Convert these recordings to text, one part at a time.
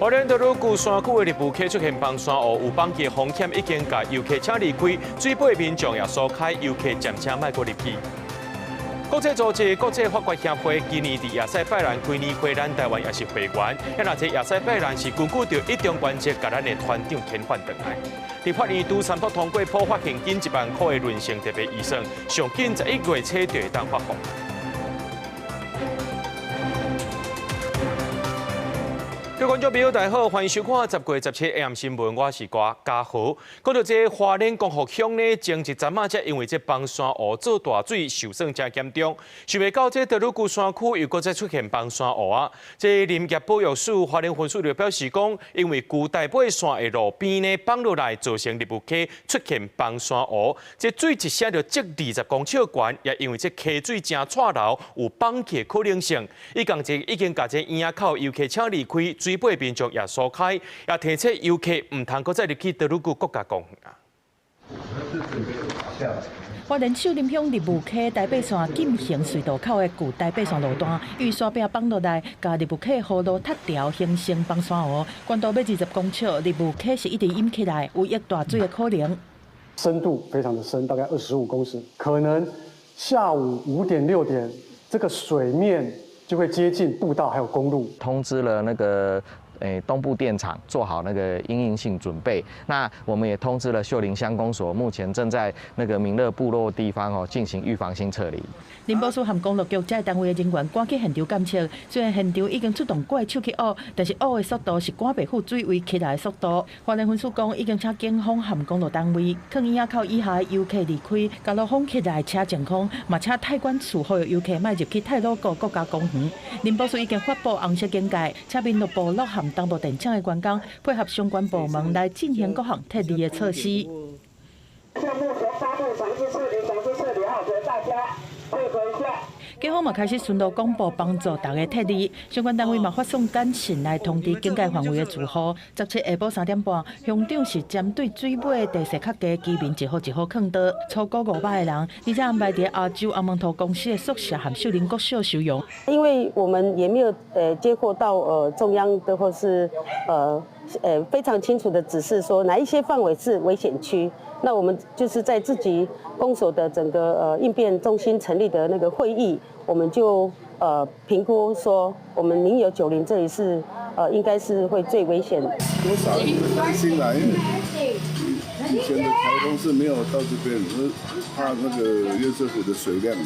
花蓮多鲁谷山區的立霧溪出現崩山湖，有崩起風險，已經共遊客請離開，水尾民眾也疏開，遊客暫時莫閣入去。國際組織國際發掘協會今年佇亞塞拜然開年會，咱台灣也是會員。啊，若這亞塞拜然是根據著一中原則，共咱的團長遣返轉來。立法院拄三讀通過普發現金1萬箍的潤性特別預算，上緊11月初就會當發放。各位觀眾朋友，大家好，歡迎收看10月17 AM 新聞，我是郭家豪。講到這花蓮光復鄉呢，前一陣仔才因為這崩山湖做大水受損誠嚴重，想袂到這多魯谷山區又閣再出現崩山湖啊！這林業保育署花蓮分署就表示講，因為舊大尾線的路邊呢崩落來，造成立霧溪出現崩山湖。這水一聲就積20公尺懸，也因為這溪水誠掣流，有崩起的可能性。伊共這已經共這園仔口遊客請離開，水尾民眾也疏開，也提醒遊客毋通閣再入去多魯谷國家公園啊。花蓮秀林鄉立霧溪台八線禁行隧道口的舊台八線路段，於山壁崩落來，共立霧溪河路塌條，形成崩山湖，懸度欲20公尺，立霧溪是一直淹起來，有溢大水的可能。深度非常的深，大概25公尺，可能下午5點6點，這個水面就會接近步道還有公路。通知了那個東部電廠做好那個因應性準備。那我們也通知了秀林鄉公所，目前正在那個民樂部落地方哦進行預防性撤離。林保署和公路局這單位的人員趕去現場監測，雖然現場已經出動怪手去挖，但是挖的速度是趕袂赴水位起來的速度。花蓮分署講，已經請警方和公路單位，勸園仔口以下的遊客離開，共路封起來車淨空，嘛請泰管處呼籲遊客莫入去太魯閣國家公園。林保署已經發布紅色警戒，請民樂部落和東部電廠的員工配合相關部門來進行各項撤離的措施。目前發布強制撤離，強制撤離，好，請大家配合一下。警方嘛開始巡邏廣播幫助大家撤離，相關單位嘛發送簡訊來通知警戒範圍的住戶。17下晡3點半，鄉長是針對水尾地勢較低居民一戶一戶勸導，初估500個人，而且安排佇亞洲阿門圖公司的宿舍和秀林國小收容。因為我們也沒有接獲到中央的或是非常清楚的指示，說哪一些範圍是危險區。那我們就是在自己公所的整個應變中心成立的那個會議，我們就評估說，我們民有九林這裡是應該是會最危險。多少有擔心啦，因為以前的颱風是沒有到這邊，是怕那個堰塞湖的水量。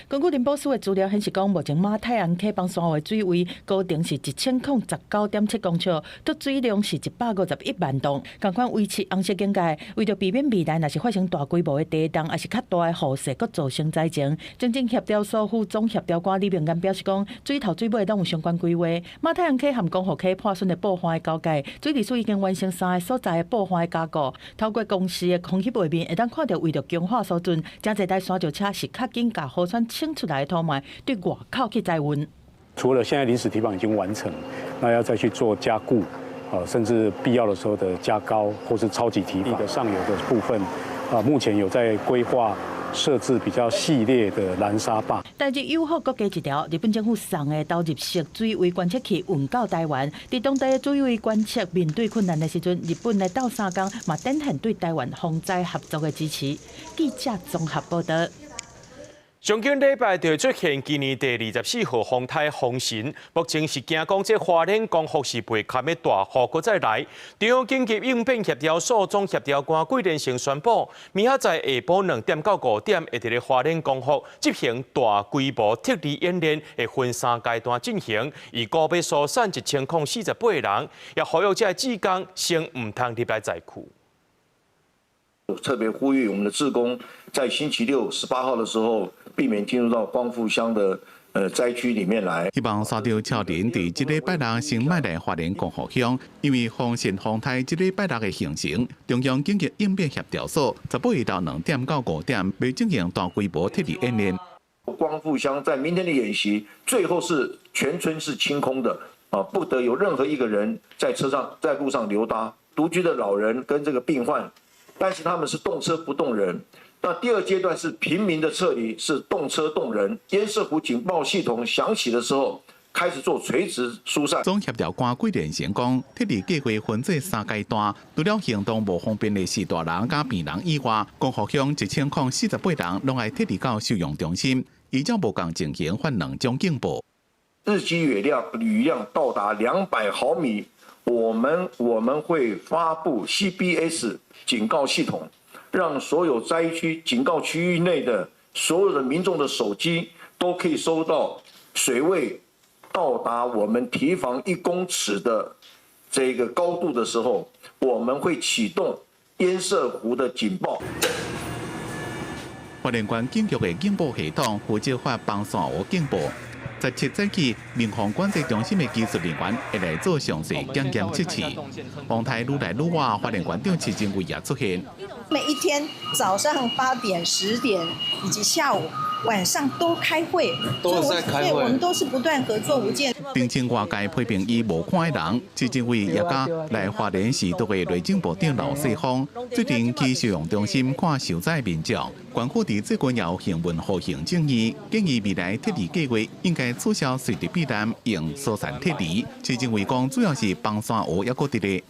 根據林保署的資料顯示，講目前馬太鞍溪崩山湖的水位高程是1019.7公尺，貯水量是151萬噸，仝款維持紅色警戒。為著避免未來若是發生大規模的地動，抑是較大的雨勢，閣造成災情，整整協調所副總協調官李明安表示講，水頭水尾攏有相關規劃。馬太鞍溪和光復溪破損的布岸的交界，水利署已經完成三個所在的布岸的加固。透過公視的空拍畫面，會當看著為著強化疏浚，誠濟台山石車是較緊共河川清出來的土塊對外口去載運。除了現在臨時堤防已經完成，那要再去做加固，甚至必要的時候的加高或是超級堤防的上游的部分，啊，目前有在規劃設置比較細裂的攔沙壩。台日友好閣加一條，日本政府送的導入式水位觀測器運到台灣，佇當地的水位觀測面對困難的時陣，日本來鬥相共嘛展現對台灣防災合作的支持。記者綜合報道。上緊禮拜就出現今年第24號風颱風神，目前是驚講這花蓮光復是袂堪的大雨閣再來。中央緊急應變協調所總協調官桂連成宣布，明仔載下晡2點到5點，會佇咧花蓮光復執行大規模撤離演練，會分三階段進行，預估欲疏散1048人，也呼籲這个志工先毋通入來災區。特別呼籲我們的志工，在星期六18號的時候，避免進入到光復鄉的災區裡面來。希望山頂超人佇這禮拜六先莫來花蓮光復鄉，因為風神風颱這禮拜六的形成，中央緊急應變協調所18日2點到5點，欲進行大規模撤離演練。光復鄉在明天的演習，最後是全村是清空的，啊，不得有任何一個人在車上、在路上溜達。獨居的老人跟這個病患，但是他們是動車不動人。那第二階段是平民的撤離，是動車動人。堰塞湖警報系統響起的時候，開始做垂直疏散。總協調官桂連成講，撤離計劃分做三階段，除了行動無方便的序大人佮病人以外，光復鄉1048人攏愛撤離到收容中心，依照無仝情形發兩種警報。日積雨量到達200毫米，我們會發布 CBS 警告系統，讓所有災區警告區域內的所有的民眾的手機都可以收到水位到達我們堤防1公尺的這個高度的時候，我們會啟動堰塞湖的警報。花蓮縣警局的警報系統負責發崩山雨警報。17早起，民防管制中心的技術人員會來做詳細檢驗測試。風台愈來愈倚，花蓮縣長徐榛蔚也出現。每一天早上8點、10點以及下午、晚上都開會，都在開會，我們都是不斷合作無間。澄清外界批評伊無看的人，徐榛蔚也佮來花蓮視督的內政部長劉世芳，最近去收容中心看受災民眾。縣府佇最近也有行文予行政院，建議未來撤離計劃應該取消隨地避難，用疏散撤離。徐榛蔚講，主要是崩山雨猶閣佇咧。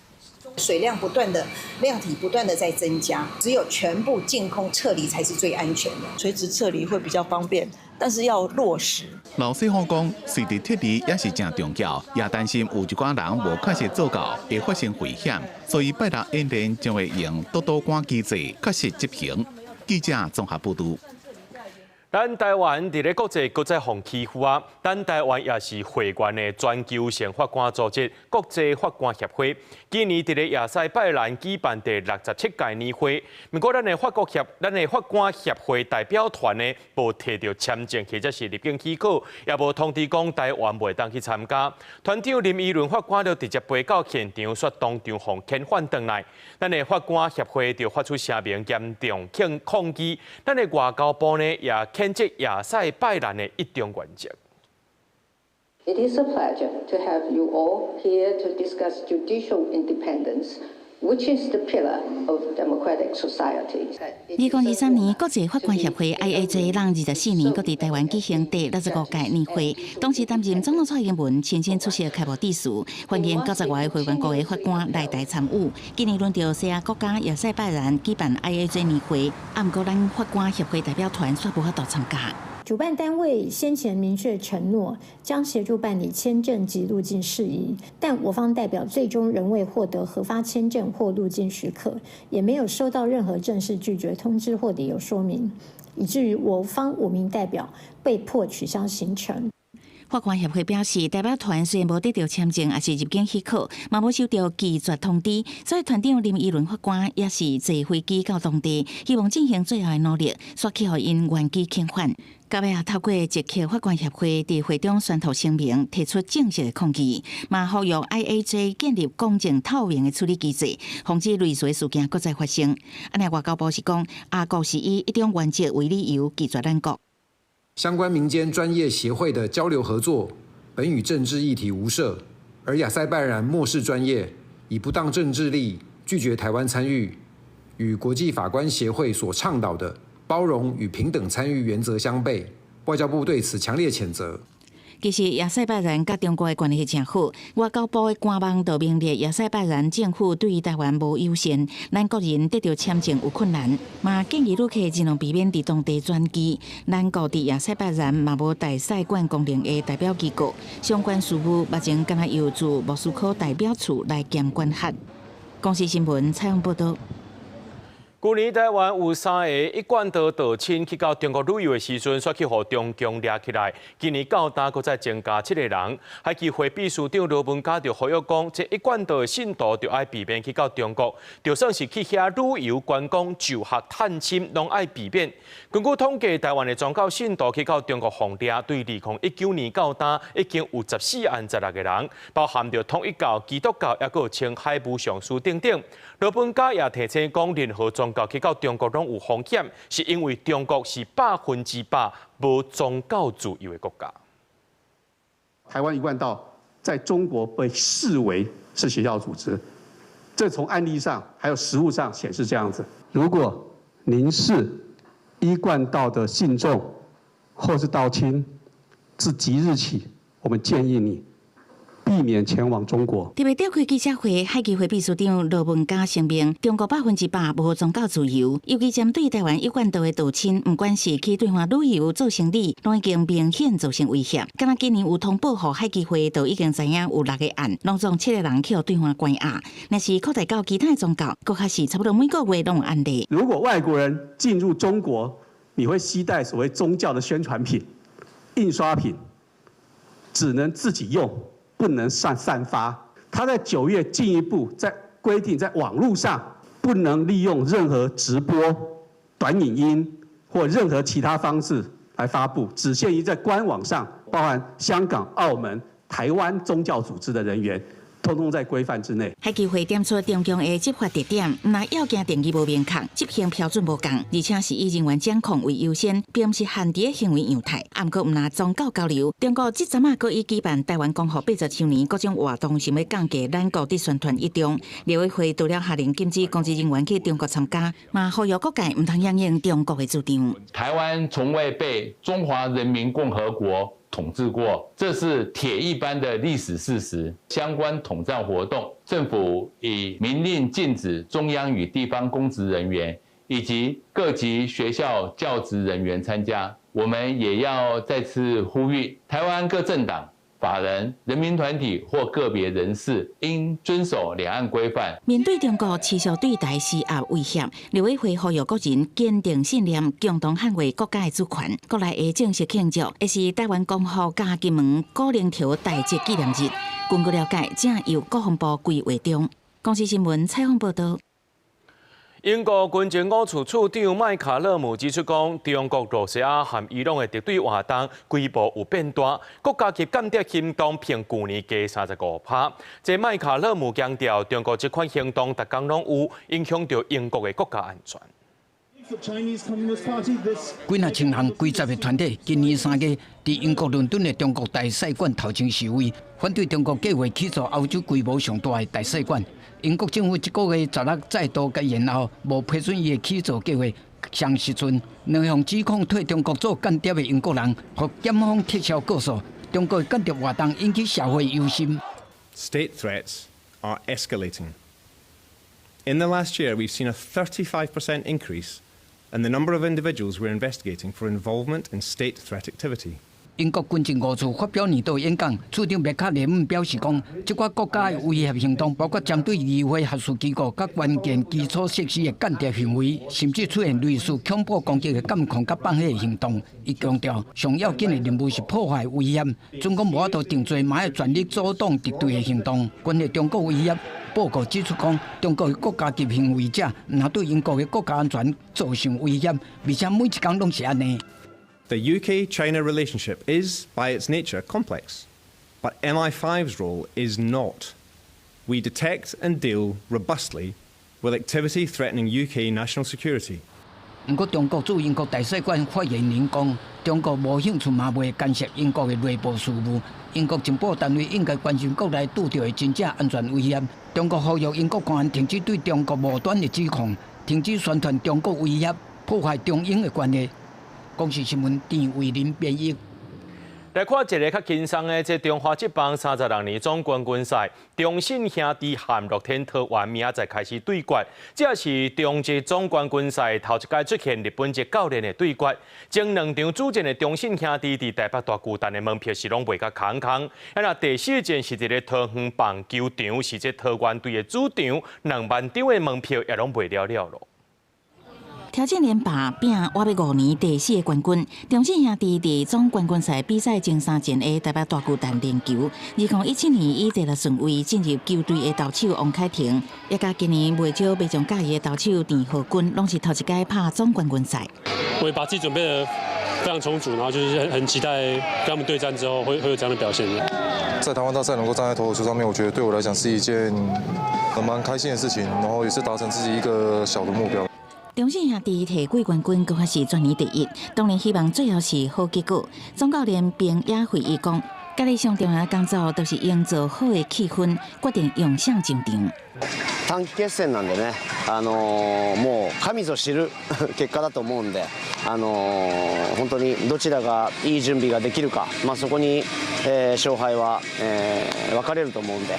水量不斷的量體不斷的在增加，只有全部淨空撤離才是最安全的。垂直撤離會比較方便，但是要落實。劉世芳講，隨地撤離也是誠重要，也擔心有一寡人無確實做到，會發生危險，所以拜六演練將會用督導官機制確實執行。記者綜合報導。咱台灣佇咧國際閣再予欺負啊！咱台灣也是會員的全球性法官組織國際法官協會，今年佇咧亞塞拜然舉辦第67屆年會。毋過，咱的法官協會代表團呢，無提著簽證或者是入境許可，也無通知講台灣袂當去參加。團長林依輪法官就直接飛到現場，煞當場予遣返轉來。咱的法官協會就發出聲明，嚴重抗議。咱的外交部呢，也譴責亞塞拜然的一中原則。 It is a pleasure to have you all here to discuss judicial independence, which is the pillar of democratic society. 2023年，國際法官協會 IAJ 24年，閣佇台灣舉行第65屆年會。當時擔任總統蔡英文親身出席開幕致辭，歡迎90外個會員國的法官來台參與。今年輪著西亞國家亞塞拜然舉辦 IAJ 年會，啊，毋過咱法官協會代表團煞無法度參加。主辦單位先前明確承諾將協助辦理簽證及入境事宜，但我方代表最終仍未獲得核發簽證或入境許可，也沒有收到任何正式拒絕通知或理由說明，以至於我方5名代表被迫取消行程。法官協會表示，代表團雖然無得著簽證，抑是入境許可，嘛無收著拒絕通知，所以團長林依輪法官也是坐飛機到當地，希望進行最後的努力，煞去予𪜶原機遣返。到尾也透過捷克法官協會佇會中宣讀聲明，提出正式的抗議，嘛呼籲 IAJ 建立公正透明的處理機制，防止類似的事件閣再發生。按呢外交部是講，阿國是以一中原則為理由拒絕咱國。相關民間專業協會的交流合作，本與政治議題無涉，而亞塞拜然漠視專業，以不當政治力拒絕台灣參與，與國際法官協會所倡導的包容與平等參與原則相悖。外交部對此強烈譴責。其實亞塞拜然佮中國的關係誠好，外交部的官網就明列亞塞拜然政府對台灣無友善，咱國人得著簽證有困難，嘛建議旅客盡量避免佇當地轉機。咱國佇亞塞拜然嘛無大使館功能的代表機構，相關事務目前敢若由駐莫斯科代表處來兼管轄。公視新聞採訪報導。舊年台灣有三个一貫道道親去到中國旅遊的時陣，煞去予中共掠起來。今年到今閣再增加七個人。海基會秘書長羅文嘉就呼籲講，這一貫道的信徒就愛避免去到中國，就算是去遐旅遊觀光、就學、探親，攏愛避免。根據統計，台灣的宗教信徒去到中國予掠，對2019年到今已經有14案16個人，包含著統一教、基督教，抑閣有青海無上師等等。羅文嘉也提醒講，任何宗教去到中國攏有風險，是因為中國是100%無宗教自由的國家。台灣一貫道在中國被視為是邪教組織，這從案例上還有實務上顯示這樣子。如果您是一貫道的信眾或是道親，自即日起我們建議你避免前往中國。特別召開記者會，海基會秘書長羅文嘉聲明：中國100%無宗教自由，尤其針對台灣一貫道的道親，毋管是去對岸旅遊、做生理，攏已經明顯造成威脅。敢若今年有通報予海基會，就已經知影有六個案，攏總七個人去對岸關押。若是擴大到其他宗教，閣較是差不多每個月攏有案例。如果外國人進入中國，你會攜帶所謂宗教的宣傳品、印刷品，只能自己用，不能散發。他在9月進一步在規定，在網路上不能利用任何直播、短影音或任何其他方式來發布，只限於在官網上，包含香港、澳門、台灣宗教組織的人員，通通在規範之內。海基會點出中共的執法特點，毋但要件定義無明確，執行標準無仝，而且是以人員掌控為優先，並毋是限制行為樣態。毋過毋但宗教交流，中國這陣仔閣以舉辦台灣光復80週年各種活動，想欲降低咱國佇宣傳一中。陸委會除了下令禁止公職人員去中國參加，嘛呼籲各界毋通響應中國的主張。台灣從未被中華人民共和國統治過，這是鐵一般的歷史事實。相關統戰活動，政府已明令禁止中央與地方公職人員以及各級學校教職人員參加。我們也要再次呼籲台灣各政黨、法人、人民團體或個別人士應遵守兩岸規範。面對中國持續對台施壓威脅，陸委會呼籲國人堅定信念，共同捍衛國家的主權。國內的正式慶祝，會是台灣光復佮金門古寧頭大捷紀念日。根據了解，正由國防部規劃中。公視新聞採訪報導。英國軍情五處處長麥卡勒姆指出，講中國、羅西亞和伊朗的敵對活動規模有變大，國家級間諜行動比舊年加35%。這麥卡勒姆強調，中國這款行動逐工攏有影響著英國的國家安全。幾若千人、幾十个團體，今年3月佇英國倫敦的中國大使館頭前示威，反對中國計劃起造歐洲規模上大的大使館。英國政府這個月十六再度共延後，無批准伊的起造計劃。仝時陣，兩項指控替中國做間諜的英國人，予檢方撤銷告訴。中國的間諜活動引起社會憂心。 State threats are escalating. In the last year, we've seen a 35% increase in the number of individuals we're investigating for involvement in state threat activity. 英國軍情五處發表年度演講，處長麥卡雷姆表示講，這寡國家的威脅行動，包括針對議會學術機構佮關鍵基礎設施的間諜行為，甚至出現類似恐怖攻擊的監控佮放火行動。伊強調，上要緊的任務是破壞威脅，準講無法度定罪，嘛愛全力阻擋敵對的行動。關於中國威脅，報告指出講，中國的國家級行為者，毋但對英國的國家安全造成威脅，而且每一工攏是按呢。 The UK-China relationship is, by its nature, complex, but MI5's role is not. We detect and deal robustly with activity threatening UK national security. 毋過，中國駐英國大使館發言人講，中國無興趣嘛袂干涉英國的內部事務。英國情報單位應該關心國內拄著的真正安全威脅。中國呼籲英國官員停止對中國無端的指控，停止宣傳中國威脅，破壞中英的關係。公視新聞鄭偉林編譯。來看一个較輕鬆的，這中華職棒36年總冠軍賽，中信兄弟和樂天桃園明仔載開始對決。這是中職總冠軍賽頭一擺出現日本籍教練的對決。前兩場主戰的中信兄弟佇台北大巨蛋的門票是攏賣甲空空。啊，若第四戰是佇咧桃園棒球場，是這桃園隊的主場，2萬張的門票也攏賣了了囉。挑戰連霸，拼倚欲5年第四个冠軍。中信兄弟佇總冠軍賽比賽前三戰的台北大巨蛋練球。2017年以第六順位進入球隊的投手王凱庭，也佮今年袂少袂上佮意的投手鄭浩均，攏是頭一擺拍總冠軍賽。我把自己準備得非常充足，然後就是很期待跟他們對戰之後會有這樣的表現。在台灣大賽能夠站在投手丘上面，我覺得對我來講是一件蠻開心的事情，然後也是達成自己一個小的目標。中信兄弟提季冠軍，閣較是全年第一。當然希望最後是好結果。總教練平野會議講，教練上重要工作就是營造好的氣氛，決定用誰上場。短期決戦なんでね、もう神ぞ知る結果だと思うんで、本当にどちらがいい準備ができるか、まあそこに勝敗は分かれると思うんで。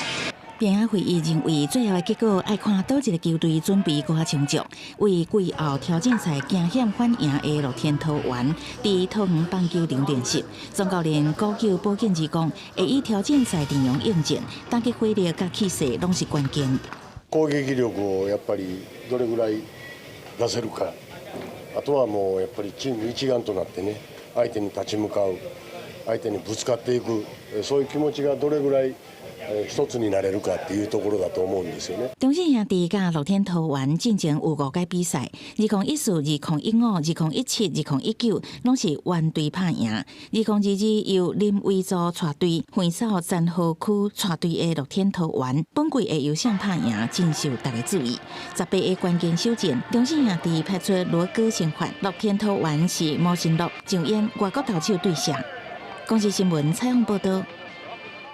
平安會議認為，最後的結果愛看佗一个球隊準備閣較充足。為季後挑戰賽驚險反贏的樂天桃猿，佇桃園棒球場練習。總教練古久保健二講，會以挑戰賽陣容應戰，打擊火力佮氣勢攏是關鍵。攻撃力をやっぱりどれぐらい出せるか、あとはもうやっぱりチーム一丸となってね、相手に立ち向かう、相手にぶつかっていく、そういう気持ちがどれぐらい一つになれるかっていうところだと思うんですよね。中信兄弟佮樂天桃猿進前有五屆比賽，2014、2015、2017、2019，攏是猿隊拍贏。2022由林威祖帶隊，橫掃全河區帶隊的樂天桃猿，本季會由誰拍贏，真受大家注意。18个關鍵首戰，中信兄弟派出羅哥先發，樂天桃猿是魔神樂上演外國投手對射。公視新聞採訪報道。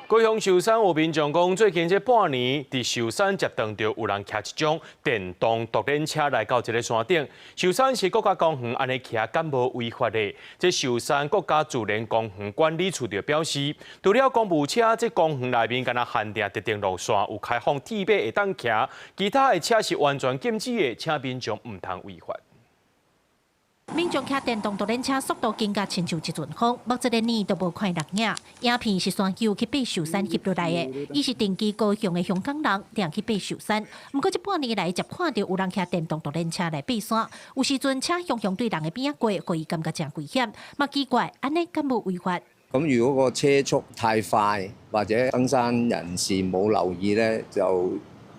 高雄壽山有民眾講，最近這半年，佇壽山接當著有人騎一種電動獨輪車來到這个山頂。壽山市國家公園按呢騎敢無違法的？這壽山國家自然公園管理處就表示，除了公務車，這公園內面敢若限定特定路線有開放鐵馬會當騎，其他的車是完全禁止的，請民眾毋通違法。民眾騎電動獨輪車速度緊甲親像一陣風，目一个年都無看人影。影片是山友去爬壽山翕落來的，伊是定居高雄的香港人，定去爬壽山。毋過這半年來，才看著有人騎電動獨輪車來爬山，有時陣車雄雄對人的邊仔過，予伊感覺誠危險。嘛奇怪，按呢敢無違法？咁如果個車速太快，或者登山人士冇留意咧，就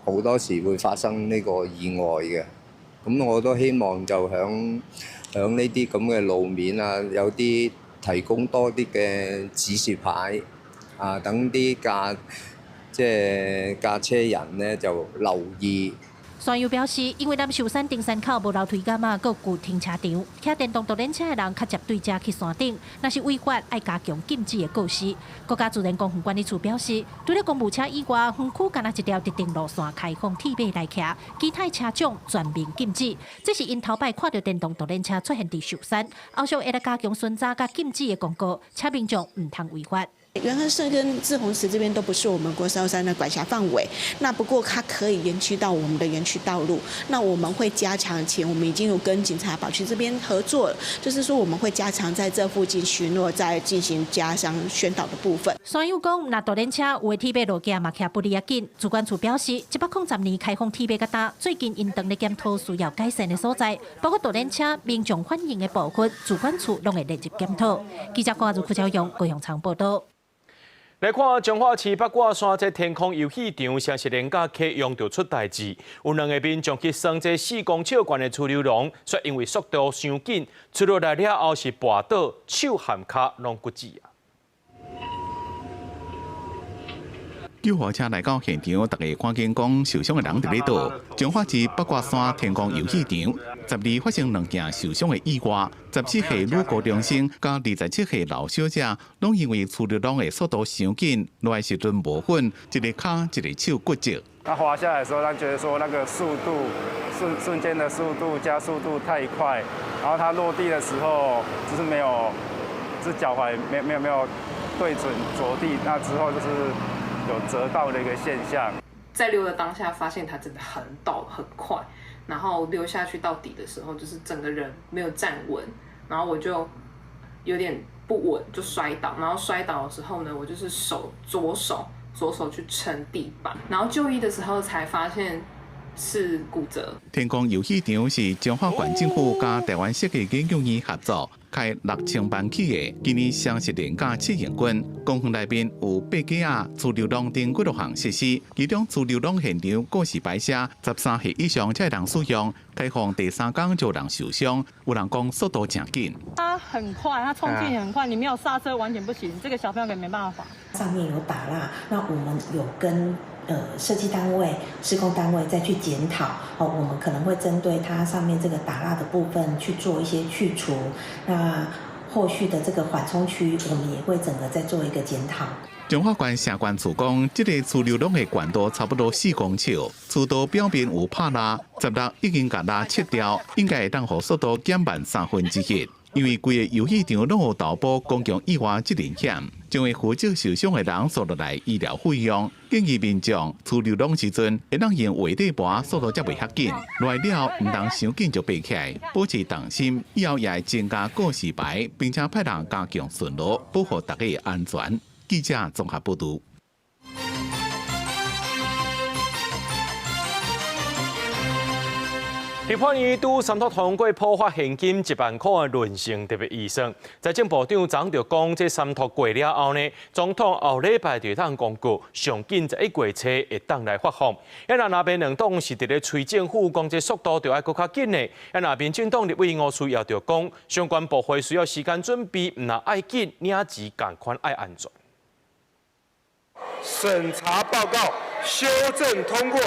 好多時會發生呢個意外嘅。咁我都希望就響呢啲咁嘅路面啊，有啲提供多啲嘅指示牌啊，等啲駕即係駕車人呢就留意。山友表示，因為南壽山登山口無樓梯桿仔，閣有停車場，騎電動獨輪車的人較捷對遮去山頂，若是違法，愛加強禁止的告示。國家自然公園管理處表示，除了公務車以外，園區干焦一條特定路線開放鐵馬來騎，其他車種全面禁止。這是𪜶頭擺看著電動獨輪車出現佇壽山，後續會來加強巡查佮禁止的公告，請民眾毋通違法。元亨社跟滯洪池這邊都不是我們國壽山的管轄範圍，那不過它可以延續到我們的園區道路。那我們會加強，前我們已經有跟警察保區這邊合作，就是說我們會加強在這附近巡邏，再進行加強宣導的部分。山友講，若獨輪車有的鐵馬路徑嘛騎不離仔緊。自管處表示，110年開放鐵馬到今，最近𪜶當咧檢討需要改善的所在，包括獨輪車民眾反映的部分，自管處攏會列入檢討。記者郭如柯昭勇高雄場報道。來看彰化市八卦山這天空遊戲場，雙十連假啟用就出代誌，有兩個民眾去耍這4公尺懸的趨溜廊，卻因為速度傷緊，出落來了後是跋倒，手和跤攏骨折啊！救護車來到現場，大家看見講受傷的人佇咧倒。彰化市八卦山天空遊戲場，12發生兩件受傷的意外。14歲女高中生佮27歲老小姐，攏因為趨溜廊的速度傷緊，落來時陣無穩，一个跤一个手骨折。他滑下來的時候，他覺得說那個速度瞬瞬間的速度加速度太快，然後他落地的時候就是沒有，就是腳踝沒有對準着地，那之後就是有折到的一個現象。在溜的當下，發現它真的很陡很快，然後溜下去到底的時候，就是整個人沒有站穩，然後我就有點不穩，就摔倒。然後摔倒的時候呢，我就是手左手左手去撐地板，然後就醫的時候才發現是骨折。天空遊戲場是彰化縣政府佮台灣設計研究院合作開6000萬起的，今年雙十連假試營運，公園內面有爬格仔、趨溜廊等幾多項設施，其中趨溜廊現場告示牌寫13歲以上才會當使用，開放第三工就有人受傷，有人講速度誠緊。它很快，它衝勁很快，你沒有剎車完全不行，這個小朋友也沒辦法。上面有打蠟，那我們有跟設計單位、施工單位再去檢討，哦，我們可能會針對它上面這個打蠟的部分去做一些去除，那後續的這個緩衝區，我們也會整個再做一個檢討。彰化縣社關處講，這个儲留籠的懸度差不多4公尺，厝道表面有拍蠟，16已經共蠟切掉，應該會當予速度減慢1/3。因為規个遊戲場攏有投保公共意外責任險，將會負責受傷的人收落來醫療費用。建議民眾儲留籠時陣，會當用畫底盤，速度才袂遐緊。來了毋通傷緊就爬起來，保持動心，以後也會增加告示牌，並且派人加強巡邏，保護大家的安全。記者綜合報導。立法院拄三讀通過普發現金1萬箍的潤性特別預算，財政部長昨就講，這三讀過了後呢，總統後禮拜就通公告，上緊11月初會當來發放。啊，若邊兩黨是佇咧催政府講，這速度就愛閣較緊的。啊，若民進黨立委吳思瑤就講，相關部會需要時間準備，毋若愛緊領錢仝款愛安全。審查報告修正通過。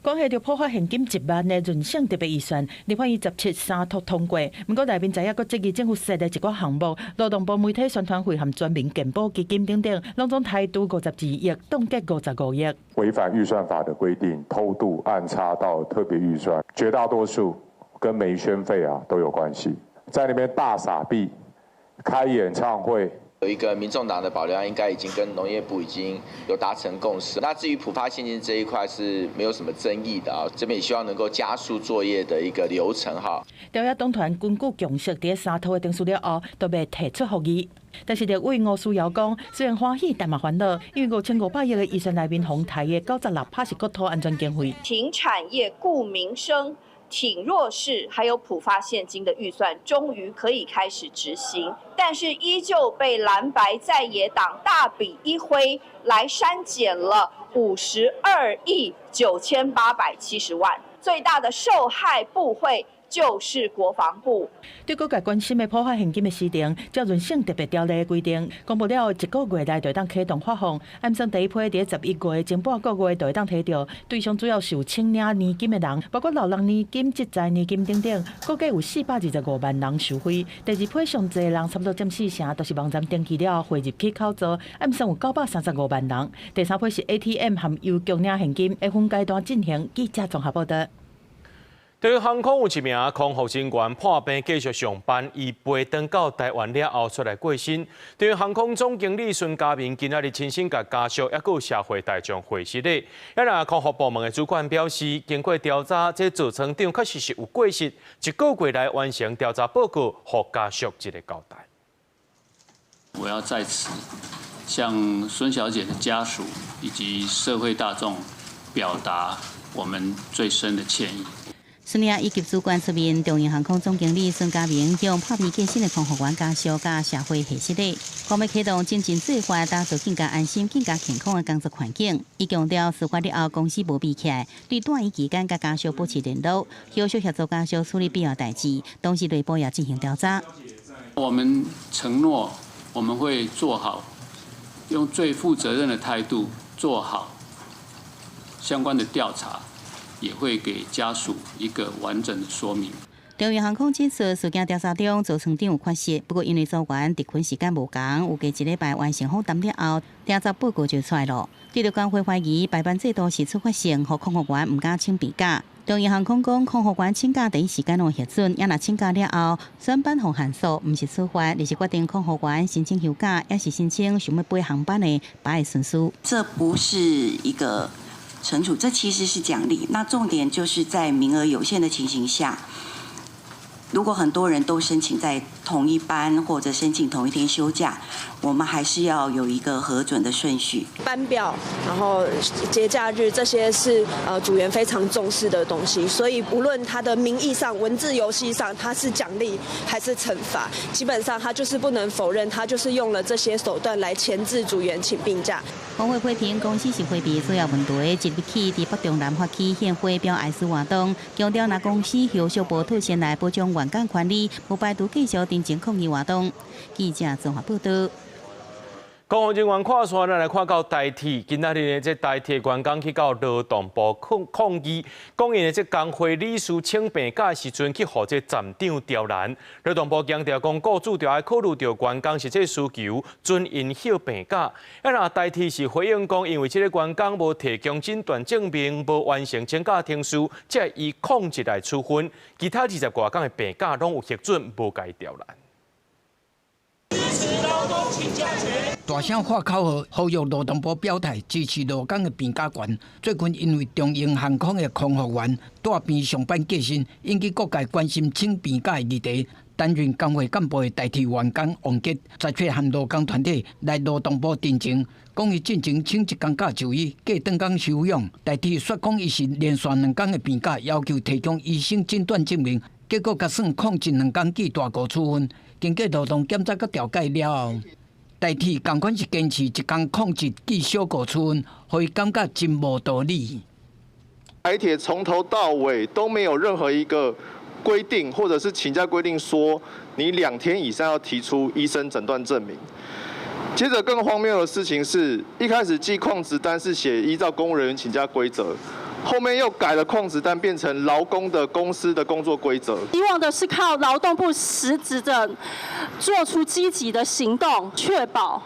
講起著普發現金1萬的潤性特別預算，立法院17三讀通過。毋過內面知影閣質疑政府設的一寡項目，勞動部媒體宣傳費和全民健保基金等等，攏總台拄52億，凍結55億。違反預算法的規定，偷渡按插到特別預算，絕大多數跟媒宣費啊都有關係，在那邊大撒幣，開演唱會。有一個民眾黨的保留案，應該已經跟農業部已經有達成共識。那至於普發現金這一塊是沒有什麼爭議的啊，這邊也希望能夠加速作業的一個流程哈。朝野黨團根據共識，佇三讀的程序了後，都袂提出覆議。但是立委吳思瑤講，雖然歡喜，但嘛煩惱，因為5500億的預算內面，予刣的96%是國土安全經費。挺產業、顧民生、挺弱勢，還有普發現金的預算，終於可以開始執行，但是依舊被藍白在野黨大筆一揮來刪減了52億9870萬，最大的受害部會就是國防部。對各界關心的普發現金的事情，照潤性特別條例的規定，公布了一個月內就當啟動發放。按算第一批佇11月前半個月就會當提著，對象主要是有請領年金的人，包括老人年金、職災年金等等，估計有425萬人受惠。第二批上濟人差不多佔4成，都是網站登記了後匯入去口座，按算有935萬人。第三批是 ATM 和郵局領現金，會分階段進行。記者綜合報導。對航空有一名空服人員破病繼續上班，伊飛轉到台灣了後出來過身。對航空總經理孫家明今仔日親身共家屬，抑閣有社會大眾會失禮。啊，若空服部門的主管表示，經過調查，這座艙長確實是有過失，一個月來完成調查報告，予家屬一個交代。我要在此向孫小姐的家屬以及社會大眾表達我們最深的歉意。孫亞以及主管出面，中榮航空總經理孫家明向破病過身的空服員家屬佮社會謝失禮，講欲啟動精進做法，打造更加安心、更加健康的工作環境。伊強調，事發了後公司無閉起來，對住院期間佮家屬保持聯絡，後續協助家屬處理必要代誌，同時內部也進行調查。我們承諾，我們會做好，用最負責任的態度做好相關的調查。也會給家屬一個完整的說明。中榮航空指出，事件調查中，座艙長有缺失，不過因為組員值勤時間無仝，預計一禮拜完成訪談了後，調查報告就出來了。對著工會懷疑排班制度是處罰性，予空服員毋敢請病假。中榮航空講，空服員請假第一時間攏核准，也若請假了後，轉班予限數，毋是處罰，而是決定空服員申請休假，抑是申請想欲飛航班的排的順序。這不是一個懲處，這其實是獎勵。那重點就是在名額有限的情形下，如果很多人都申請在同一班或者申請同一天休假，我們還是要有一個核准的順序。班表，然後節假日，這些是組員非常重視的東西。所以無論他的名義上、文字遊戲上，他是獎勵還是懲罰，基本上他就是不能否認，他就是用了這些手段來鉗制組員請病假。工會批評公司是迴避主要問題，即日起佇北中南發起獻花表哀思活動，強調若公司後續無妥善來保障員工權利，無排除繼續停工抗議活動。記者綜合報導。公务人员看煞，咱來看到台鐵。今仔日呢，這台鐵員工去到勞動部抗議，講𪜶的這工會理事請病假時陣去予這站長刁難。勞動部強調講，雇主著愛考慮著員工實際需求，准𪜶休病假。啊，若台鐵是回應講，因為這个員工無提供診斷證明，無完成請假程序，才會依曠職來處分。其他20外工的病假攏有核准，無共伊刁難。大聲喊口號，呼籲勞動部表態支持勞工的病假權。最近因為長榮航空的空服員帶病上班過身，引起各界關心請病假的議題。擔任工會幹部的台鐵員工王傑，17和勞工團體來勞動部陳情，講伊進前請一工假就醫，過轉工休養。台鐵說講伊是連續兩工的病假，要求提供醫生診斷證明，結果共算曠職兩工記大過處分。經過勞動檢查佮調解了後，台鐵仝款是堅持一工曠職記小過處分，予伊感覺真無道理。台鐵從頭到尾都沒有任何一個規定，或者是請假規定，說你2天以上要提出醫生診斷證明。接着更荒謬的事情是，一開始寄曠職單是寫依照公務人員請假規則。後面又改了曠職單，變成勞工的公司的工作規則。希望的是靠勞動部實質的做出積極的行動，確保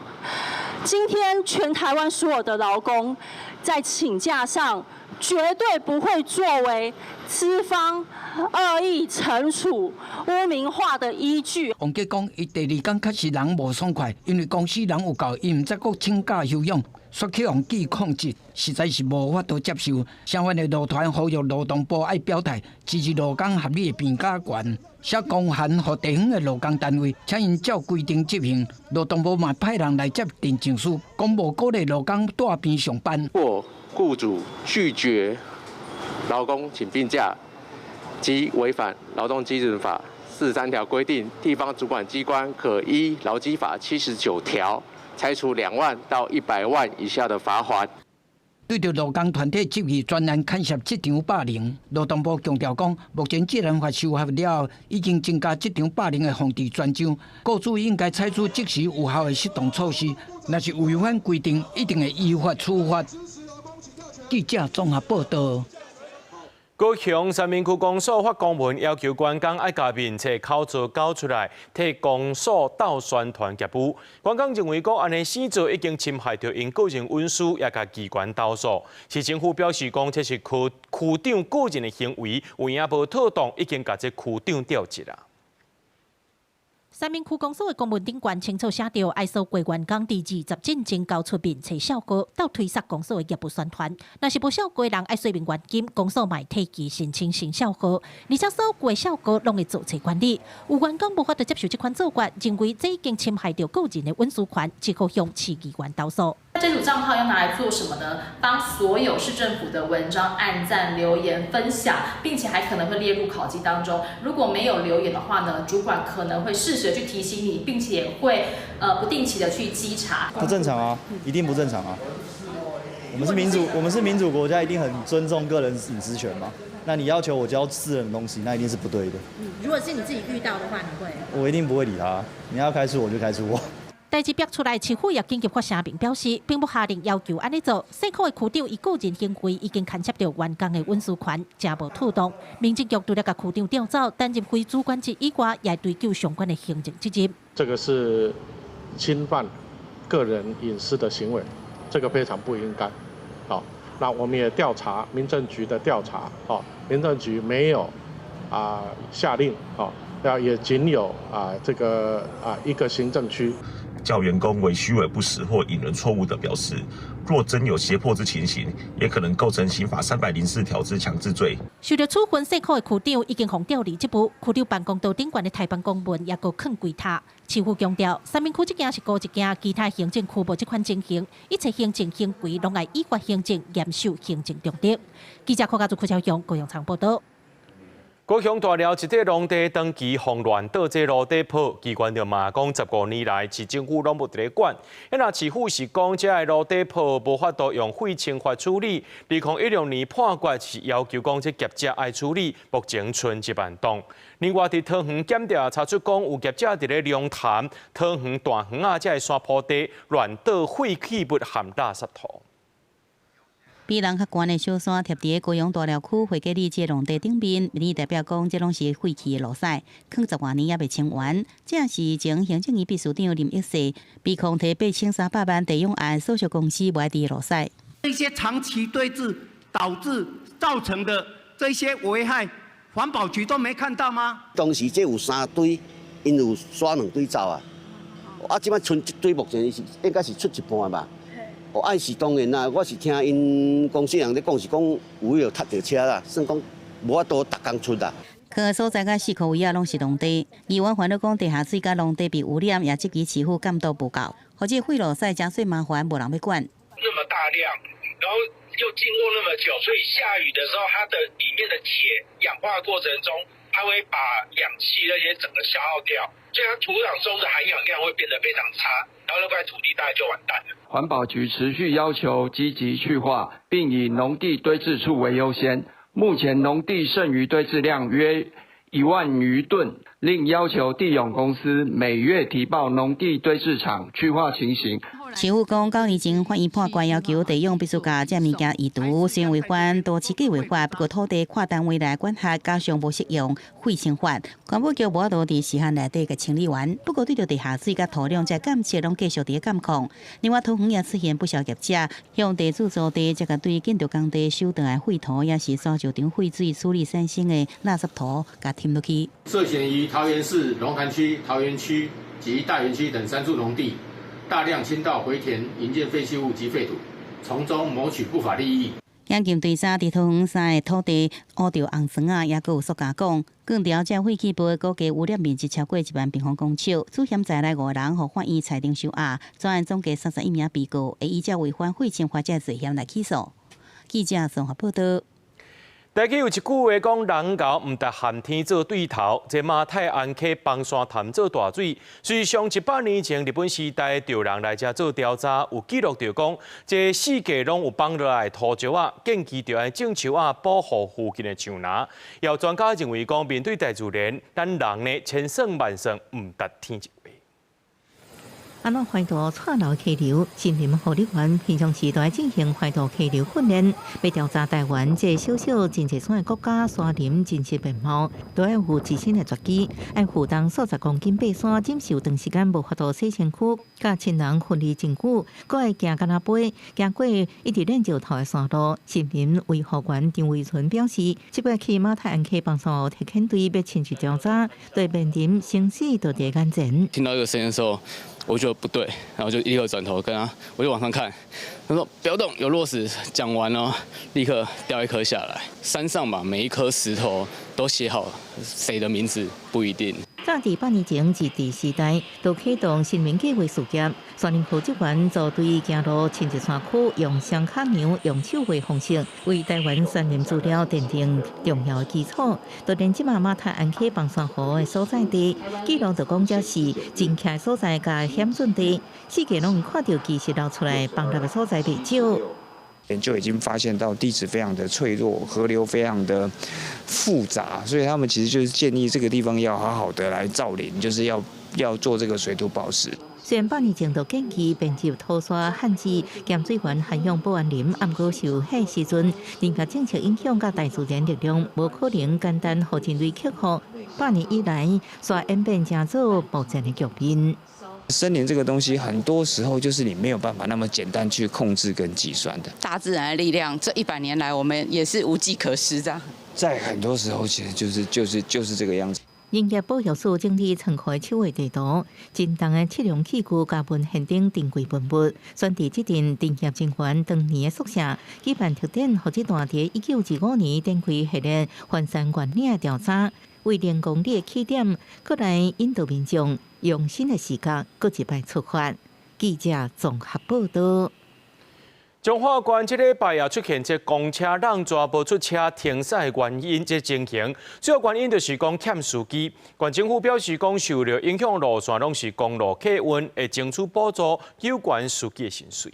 今天全台灣所有的勞工在請假上絕對不會作為資方惡意懲處、污名化的依據。王傑講，伊第二工確實人無爽快，因為公司人有夠，伊毋知閣請假休養。煞去予記曠職，實在是無法度接受。相反的勞團呼籲勞動部愛表態支持勞工合理的病假權，寫公函予地方的勞工單位，請𪜶照規定執行。勞動部嘛派人來接陳情書，講無鼓勵勞工帶病上班。若雇主拒絕勞工請病假，即違反勞動基準法43條規定，地方主管機關可依勞基法79條。裁處2萬到100萬以下的罰鍰。對著勞工團體質疑專案牽涉職場霸凌，勞動部強調講，目前職安法修法了後，已經增加職場霸凌的防治專章，雇主應該採取即時有效的適當措施，若是違反規定，一定會依法處罰。記者綜合報道。高雄三民區公所發公文要求員工愛共面冊口座交出來，替公所鬥宣傳業務。員工認為講按呢死做已經侵害著𪜶個人隱私，也共機關投訴。市政府表示講，這是區區長個人的行為，有影無妥當，已經共這區長調職啦。三民區公所的公文頂懸清楚寫著，愛所有員工佇20進前交出面冊照號，鬥推捒公所的業務宣傳。若是無照過人愛稅面現金，公所嘛會替其申請新照號，而且所有的照號攏會做冊管理。有員工無法度接受這款做法，認為這已經侵害著個人的隱私權，只好向市議員投訴。這組賬號要拿來做什麼呢？幫所有市政府的文章按讚、留言、分享，並且還可能會列入考績當中。如果沒有留言的話呢，主管可能會適時的去提醒你，並且會不定期的去稽查。不正常啊，一定不正常啊！我們是民主國家，一定很尊重個人隱私權嘛。那你要求我交私人的東西，那一定是不對的。如果是你自己遇到的話，你會？我一定不會理他。你要開除我就開除我。代誌爆出來，市府也緊急發聲明表示，並無下令要求按呢做。西區的區長伊個人行為已經牽涉著員工的隱私權，誠無妥當。民政局除了共區長調走，擔任非主管職以外，也追究相關的行政責任。這個是侵犯個人隱私的行為，這個非常不應該。好，那我們也調查民政局的調查，哦，民政局沒有下令，哦，也僅有這個一個行政區。叫員工為虛偽不實或引人錯誤的表示，若真有脅迫之情形，也可能構成刑法304條之強制罪。受著處分，西區的區長已經予調離職務，區長辦公桌頂懸的台辦公文也閣囥櫃塔。市府強調，三民區這件是孤一件，其他行政區無這款情形，一切行政行為攏愛依法行政，嚴守行政中立。記者柯家祖、柯超雄、高陽昌報道。高雄大寮一塊農地長期予亂倒這蘆底破，機關就嘛講15年來市政府攏無佇咧管。那市府是講這个蘆底破無法度用廢清法處理，2016年判決是要求講這業者愛處理，目前賰1萬噸。另外，佇桃園檢調查出講有業者佇咧龍潭、桃園大園仔這个山坡地亂倒廢棄物含垃圾土。比人較懸的小山貼佇高雄大寮區會計里這農地頂面，民意代表講，這攏是廢棄的路屎，囥十外年猶未清完。這是前行政院秘書長林益世被控提8300萬地勇案所屬公司賣地的路屎。這些長期堆置導致造成的這些危害，環保局都沒看到嗎？當時這有三堆，𪜶有刷兩堆走啊，啊，這擺賰一堆，目前是應該是出一半吧。哦，按是當然啦，我是聽𪜶公司人咧講，是講有彼個踢著車啦，算講無法度逐工出啦。可所在佮四箍圍仔攏是農地，議員煩惱講地下水佮農地被污染，也質疑市府監督無夠，予這廢路屎誠濟麻煩，無人欲管。那麼大量，然後又經過那麼久，所以下雨的時候，它的裡面的鐵氧化過程中，它會把氧氣那些整個消耗掉，所以它土壤中的含氧量會變得非常差，然後那塊土地大概就完蛋了。環保局持續要求積極去化，並以農地堆置處為優先。目前農地剩餘堆置量約1萬餘噸，另要求地勇公司每月提報農地堆置場去化情形。市府講，9年前法院判決要求地勇必須共這物件移除，雖然違反都市計劃法，不過土地跨單位來管轄，加上無適用廢清法，環保局無法度佇時限內底共清理完。不過對著地下水佮土壤這監測攏繼續佇咧監控。另外，桃園也出現不少業者向地主租地，這個對建築工地收轉來廢土，也是沙石場廢水處理產生的垃圾土，共添落去。涉嫌於桃園市龍潭區、桃園區及大園區等三處農地，大量傾倒回填營建廢棄物及廢土，從中謀取不法利益。眼鏡對查佇桃園三个土地烏著紅磚仔，也閣有塑膠管，鋼條這廢棄物估計污染面積超過1萬平方公尺。主嫌在內五人，予法院裁定收押，全案總計31名被告，會依照違反廢清法這罪嫌來起訴。記者綜合報道。台語有一句話講，人猴毋值旱天做對頭。這馬太安溪枋山潭做大水，事實上100年前日本時代就有人來遮做調查，有記錄著講，這四界攏有崩落來土石仔，建議著愛種樹仔保護附近的樹林。有專家認為講，面對大自然，咱人呢千算萬算，毋值天一話。按怎排除蔡流溪流，森林護理員平常時都愛進行排除溪流訓練，欲調查台灣這小小真濟山的國家山林真實面貌，都愛有自身的絕技，愛負擔數十公斤爬山，忍受長時間無法度洗身軀，佮親人分離真久，閣愛行敢若飛，行過一直練石頭的山路。森林維護員張維純表示，這擺去馬太鞍溪枋山湖特遣隊欲親自調查，對面臨生死就佇眼前。聽到這個聲音的時候，我就不對，然後就立刻轉頭跟他，我就往上看，他說不要動，有落石。講完了，立刻掉一顆下來。山上嘛，每一顆石頭都寫好誰的名字，不一定。早佇百年前，日治時代就啟動森林計畫事業，山林負責員組隊行路，親入山區，用雙跤娘、用手畫方式，為台灣山林資料奠定重要的基礎。就連這馬馬太鞍溪枋山湖的所在地，記錄就講這是真徛的所在，佮險峻地，四界攏有看著巨石流出來，崩落的所在袂少。研究已經發現到地質非常的脆弱，河流非常的複雜，所以他們其實就是建議這個地方要好好的來造林，就是要做這個水土保持。雖然百年前就建議編輯土沙限制鹹水源涵養保安林，毋過受彼時陣林業政策影響，佮大自然力量，無可能簡單予人類克服。百年以來，煞演變成做目前的局面。森林這個東西，很多時候就是你沒有辦法那麼簡單去控制跟計算的。大自然的力量，這100年來我們也是無計可施，這樣。在很多時候，其實就是這個樣子。林業保育署整理倉庫的手繪地圖，真重的測量器具佮文獻等珍貴文物，選佇這陣林業人員當年的宿舍，舉辦特展，予這段佇1925年展開系列翻山越嶺的調查，為零公里的起點，閣來引導民眾用新的視角，閣一擺出發。記者綜合報導。彰化縣這禮拜也出現這公車挵逝無出車停駛的原因，這情形主要原因就是講欠司機。縣政府表示講，受著影響路線攏是公路客運，會爭取補助有關司機的薪水。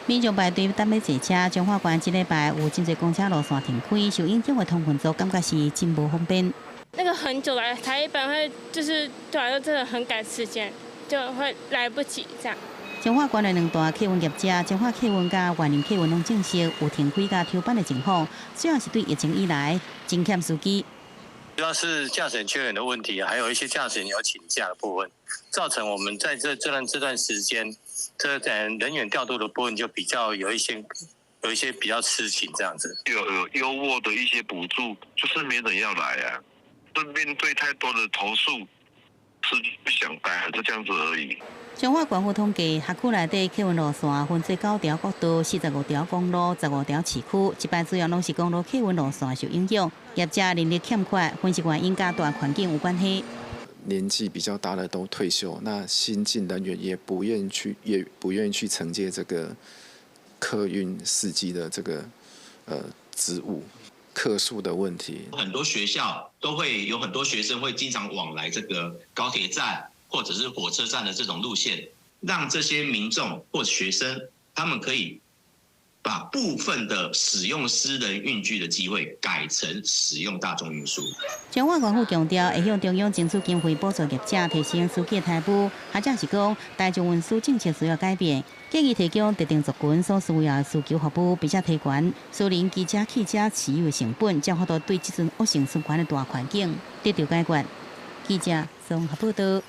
民眾排隊等欲坐車，彰化縣這禮拜有真濟公車路線停開，受影響的通勤族感覺是真無方便。那個很久來才一般會，就是對來說真的很趕時間，就會來不及這樣。彰化縣的兩大客運業者，彰化客運佮員林客運攏證實有停開佮調班的情況，主要是對疫情以來真欠司機。主要是駕駛員缺員的問題，還有一些駕駛員有請假的部分，造成我們在這段時間，這人員調度的部分就比較有一些比較吃緊這樣子。有優渥的一些補助，就是沒人要來啊，是面對太多的投訴，司機不想待，就這樣子而已。彰化縣府統計，轄區內底客運路線分做九條國道、45條公路、15條市區。這擺主要攏是公路客運路線受影響，業者人力欠缺，分析原因佮大環境有關係。年紀比較大的都退休，那新進人員也不願去，也不願意去承接這個客運司機的這個職務，客數的問題。很多學校都會有很多學生會經常往來這個高鐵站或者是火車站的這種路線，讓這些民眾或學生，他們可以把部分的使用私人運具的機會改成使用大眾運輸。彰化縣府強調，會向中央爭取經費補助業者提升司機待遇，或者是講大眾運輸政策需要改變，建議提供特定族群所需要的需求服務，並且提懸私人機車、汽車持有成本，才有法度對這陣惡性循環的大環境得著解決。記者綜合報導。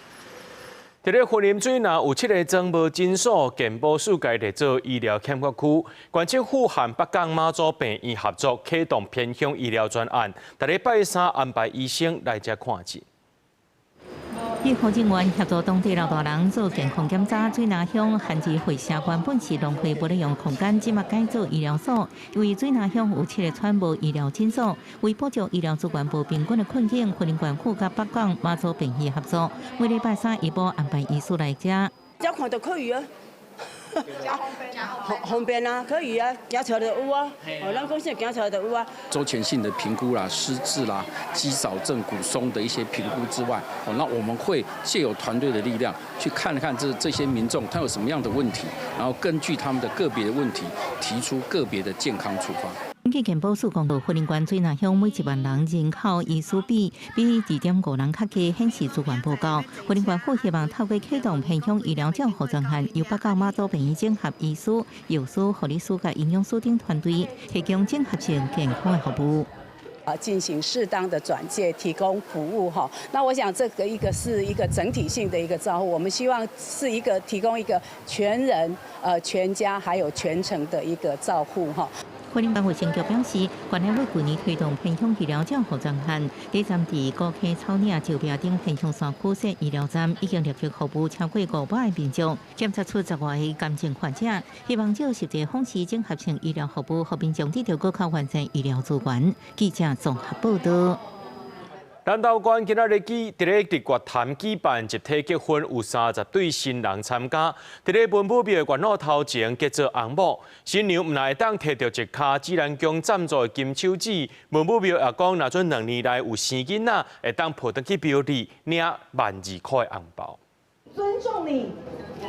佇咧雲林水林有七个莊無診所，健保署共列做醫療欠缺區。縣政府和北港媽祖病院合作啟動偏鄉醫療專案，逐禮拜三安排醫生來遮看診。醫護人員協助當地老大人做健康檢查。水林鄉韓子會社原本是浪費無咧用空間，這馬改做醫療所。因為水林鄉有七個村無醫療診所，為保障醫療資源無平均的困境，雲林縣府佮北港媽祖病院合作，每禮拜三下晡安排醫師來遮。這看就可以啊，方便啊，可以啊，檢查就有啊，哦，咱公司檢查就有啊。周全性的評估啦、失智啦、肌少症、骨鬆的一些評估之外，哦，那我們會借由團隊的力量去看看這些民眾他有什麼樣的問題，然後根據他們的個別的問題提出個別的健康處方。根據健保署公布，雲林縣水林鄉每1萬人人口醫師比比2.5人較低，顯示資源無夠。雲林縣府希望透過啟動偏鄉醫療照護專案，由北港媽祖病院整合醫師、藥師、護理師佮營養師等團隊，提供整合性健康的服務。啊，進行適當的轉介，提供服務哈。那我想這個一個是一個整體性的一個照護，我們希望是一個提供一個全人、全家還有全程的一個照護哈。雲林縣衛生局表示，縣內為舊年推動偏鄉醫療照護專案，第三佇高溪草嶺、石壁等偏鄉山區設醫療站，已經陸續服務超過500個民眾，檢測出10外個癌症患者。希望藉實際方式整合性醫療服務，予民眾得著閣較完善醫療資源。記者綜合報導。南投縣今仔日舉佇咧直覺潭舉辦集體結婚，有30對新人參加。佇咧文武廟的元老頭前結做翁某，新娘毋但會當提著一跤紫蘭宮贊助的金手指，文武廟也講，若準2年內有生囡仔，會當抱轉去廟裡領12,000塊的紅包。尊重你，我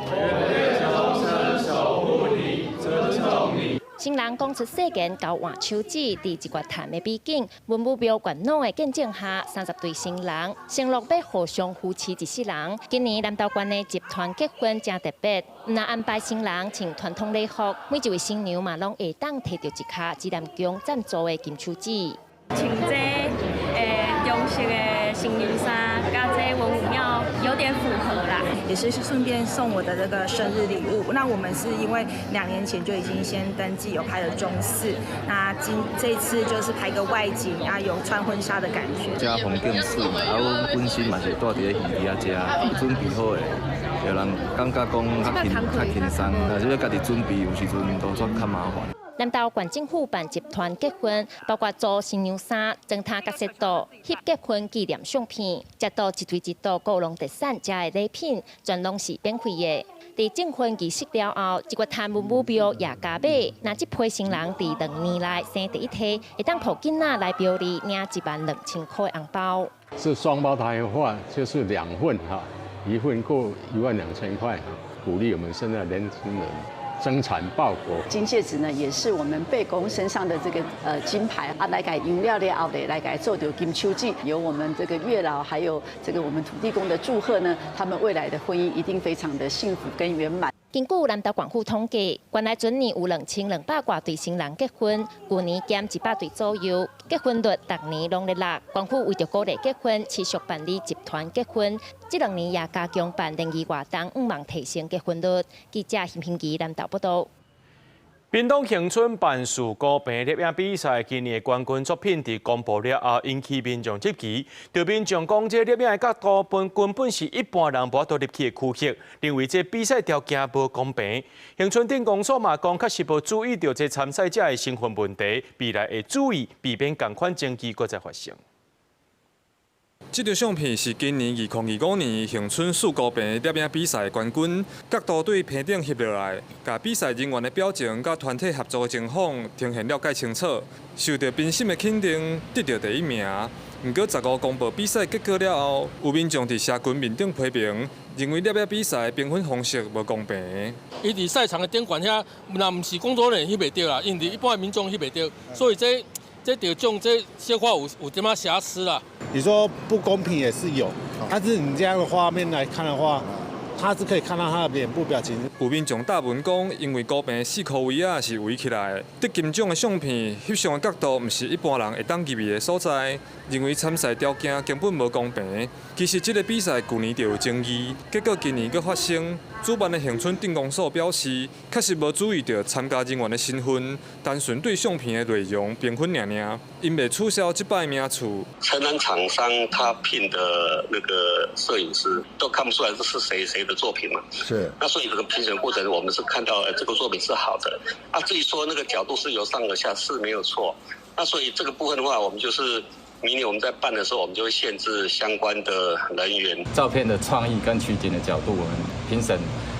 願終生守護你，尊重你。新人講出誓言，交換手指，佇日月潭的美景，文武廟元老的見證下，30對新人承諾欲互相扶持一世人。今年南投縣的集團結婚誠特別，毋但安排新人穿傳統禮服，每一位新娘嘛攏會當提著一跤紫蘭宮贊助的金手指。穿這中式的新娘衫，佮這文武廟有點符合啦。也是順便送我的這個生日禮物。那我們是因為2年前就已經先登記有拍了中式，那今這次就是拍個外景啊，有穿婚紗的感覺。遮風景媠，啊，阮本身嘛是住佇咧魚池仔遮，準備好的，予人感覺講較輕較輕鬆，若是欲家己準備，有時陣都煞較麻煩。南投縣政府辦集團結婚，包括租新娘衫、妝頭佮攝圖、翕結婚紀念相片，再到一對一桌高龍特產食的禮品，全攏是免費的。佇證婚儀式了後，這個攤文武廟也加碼，若這批新人佇2年內生第一胎，會當予囡仔來廟裡領1萬2千塊紅包。是雙胞胎的話，就是兩份哈，一份過1萬2千塊，鼓勵我們現在年輕人增產報國。金戒指呢，也是我們伯公身上的這個金牌啊，來共養了了後咧，來共做著金手指，有我們這個月老，還有這個我們土地公的祝賀呢，他們未來的婚姻一定非常的幸福跟圓滿。根據南投縣府統計，原來全年有2200外對新人結婚，舊年減100對左右，結婚率逐年攏咧落。縣府為著鼓勵結婚，持續辦理集團結婚，這2年也加強辦聯誼活動，向望提升結婚率。記者邢平儀南投報道。屏東恆春辦樹高坪攝影比賽，今年的冠軍作品佇公布了後，引起民眾質疑。著民眾講，這攝影的角度本根本是一般人無法度入去的區域，認為這比賽條件無公平。恆春鎮公所嘛講，確實無注意著這參賽者的身份問題，未來會注意避免仝款爭議閣再發生。這張相片是今年2025年恆春樹高坪攝影比賽冠軍，角度對棚頂翕落來，共比賽人員的表情佮團體合作的情況呈現了蓋清楚，受著評審的肯定，得著第一名。毋過15公布比賽結果了後，有民眾佇社群面頂批評，認為攝影比賽評分方式無公平。伊佇賽場的頂懸遐，若毋是工作人員翕袂著啦，因為一般的民眾翕袂著，所以這這著種這小可有點仔瑕疵啦。你說不公平也是有，但是你這樣的畫面來看的話，他是可以看到他的臉部表情。有民眾答問講，因為高坪四箍圍仔是圍起來，得金獎的相片翕相的角度，毋是一般人會當入去的所在，認為參賽條件根本無公平。其實這個比賽舊年就有爭議，結果今年閣發生。主辦的恆春鎮公所表示，確實無注意著參加人員的身份，單純對相片的內容評分爾爾，𪜶袂取消這擺名次。承攬廠商他聘的那個攝影師都看不出來這是誰誰的作品嘛？是。那所以這個評審過程，我們是看到這個作品是好的。啊，至於說那個角度是由上而下是沒有錯。那所以這個部分的話，我們就是明年我們在辦的時候，我們就會限制相關的人員。照片的創意跟取景的角度，我們評審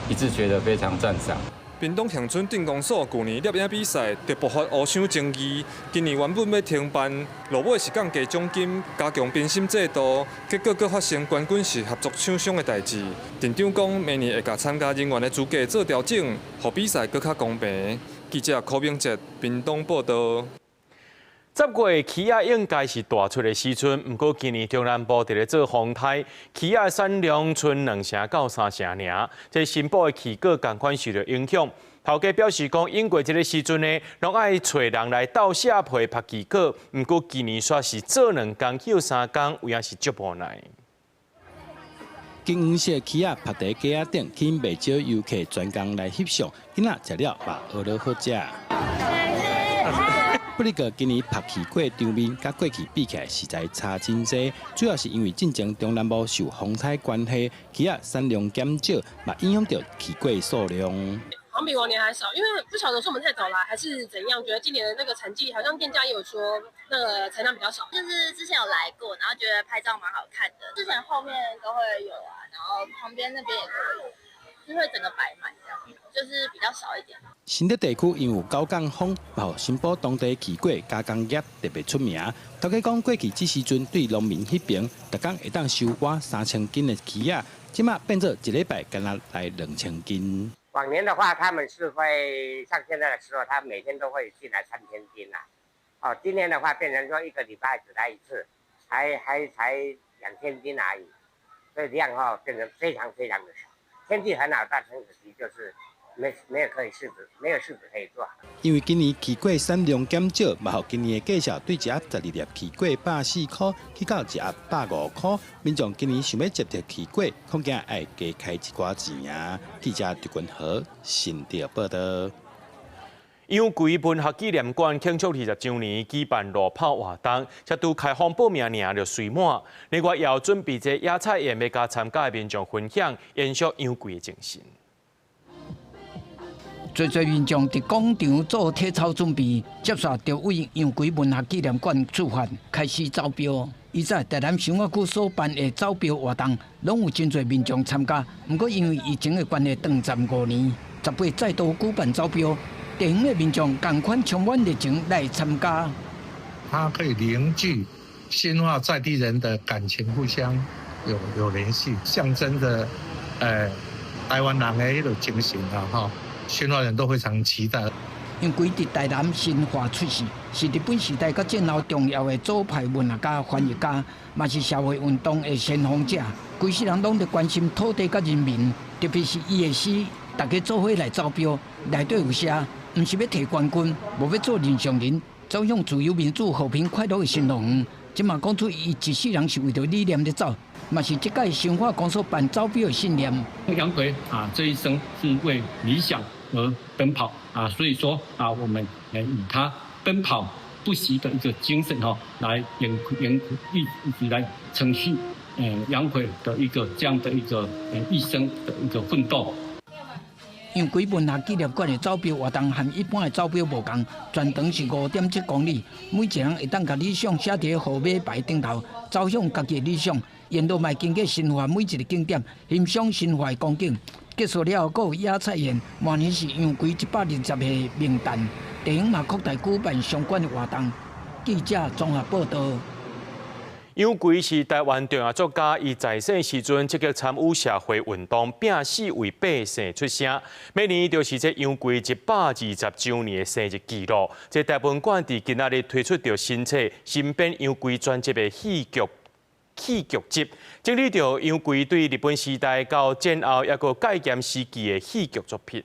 一致覺得非常讚賞。屏東恆春鎮公所舊年攝影比賽就爆發烏相爭議，今年原本欲停辦，落尾是降低獎金，加強評審制度，結果閣發生冠軍是合作廠商的代誌。鎮長講，明年會共參加人員的資格做調整，予比賽閣較公平。記者柯明哲屏東報導。十月起仔應該是大出的時陣，毋過今年中南部佇咧做風颱，起仔產量賰2成到3成爾，這新埔的奇果仝款受著影響。頭家表示講，往過這个時陣呢，攏愛揣人來鬥卸皮曝奇果，毋過今年煞是做2工休3工，有影是足無奈。金黃色起仔曝佇架仔頂，吸引袂少遊客專工來翕相。囡仔食了嘛，學著好食。不過今年曝奇果場面，佮過去比起來實在差真濟，主要是因為進前中南部受風颱關係，起仔產量減少，嘛影響著奇果數量。好像比往年還少，因為不曉得是我們太早來還是怎樣，覺得今年的那個產季好像店家也有說那個產量比較少。就是之前有來過，然後覺得拍照蠻好看的。之前後面都會有啊，然後旁邊那邊也都有，就會整個擺滿這樣，就是比較少一點。新竹地區因有九降風，予新埔當地奇果加工業特別出名。頭家講過去這時陣對農民彼爿，逐工會當收倚3000斤的起仔，這馬變做一禮拜干焦來2000斤。往年的話，他們是會像現在的時候，他每天都會進來3000斤啦。哦，今年的話變成說一個禮拜只來一次，還才2000斤而已，所以量哈變成非常非常的少。天氣很好，但很可惜就是沒有可以柿子，沒有柿子可以做。因為今年奇果產量減少，嘛予今年的價數對一盒12粒奇果140塊，起到一盒150塊。民眾今年想欲接著奇果，恐驚愛加開一寡錢啊！記者陳君和新竹報導。楊貴文學紀念館慶祝20週年，舉辦路跑活動，才拄開放報名爾就隨滿。另外，也有準備這野菜宴，欲共參加的民眾分享，延續楊貴的精神。濟濟民眾佇廣場做體操準備，接煞就對楊奎文學紀念館出發，開始走標。以前台南新化區所辦的走標活動，攏有真濟民眾參加。毋過因為疫情的關係，斷15年，10月再度舉辦走標，地方的民眾仝款充滿熱情來參加。它可以凝聚新化在地人的感情，互相有聯繫，象徵著台灣人的彼個精神啊！哈，新化人都非常期待。楊奎佇台南新化出世，是日本時代佮戰後重要的左派文學家、翻譯家，嘛是社會運動的先鋒者。規世人攏佇關心土地佮人民，特別是伊的詩，大家做伙來走標，內底有寫，毋是欲提冠軍，無欲做人上人，走向自由民主、和平快樂的新樂園。這嘛講出伊一世人是為著理念咧走，嘛是這屆新化公所辦走標的信念。楊奎啊，這一生是為理想而奔跑啊，所以說啊，我們以他奔跑不息的一個精神吼，來延延一一直來承續楊奎的一個這樣的一個一生的一個奮鬥。楊奎文學紀念館的走標活動和一般的走標無仝，全長是5.7公里，每一個人會當共理想寫佇號碼牌頂頭，走向家己的理想。沿路嘛會經過新化每一个景點，欣賞新化的光景。結束了後，閣有野菜宴。明年是楊奎120歲冥誕，地方嘛擴大舉辦相關的活動。記者綜合報導。楊奎是台灣重要作家，伊在世時陣積極參與社會運動，拼死為百姓出聲。明年就是這楊奎120週年的生日紀錄。這台文館佇今仔日推出著新冊新編楊奎全集的戲劇集，整理著楊奎對日本時代到戰後抑閣戒嚴時期的戲劇作品。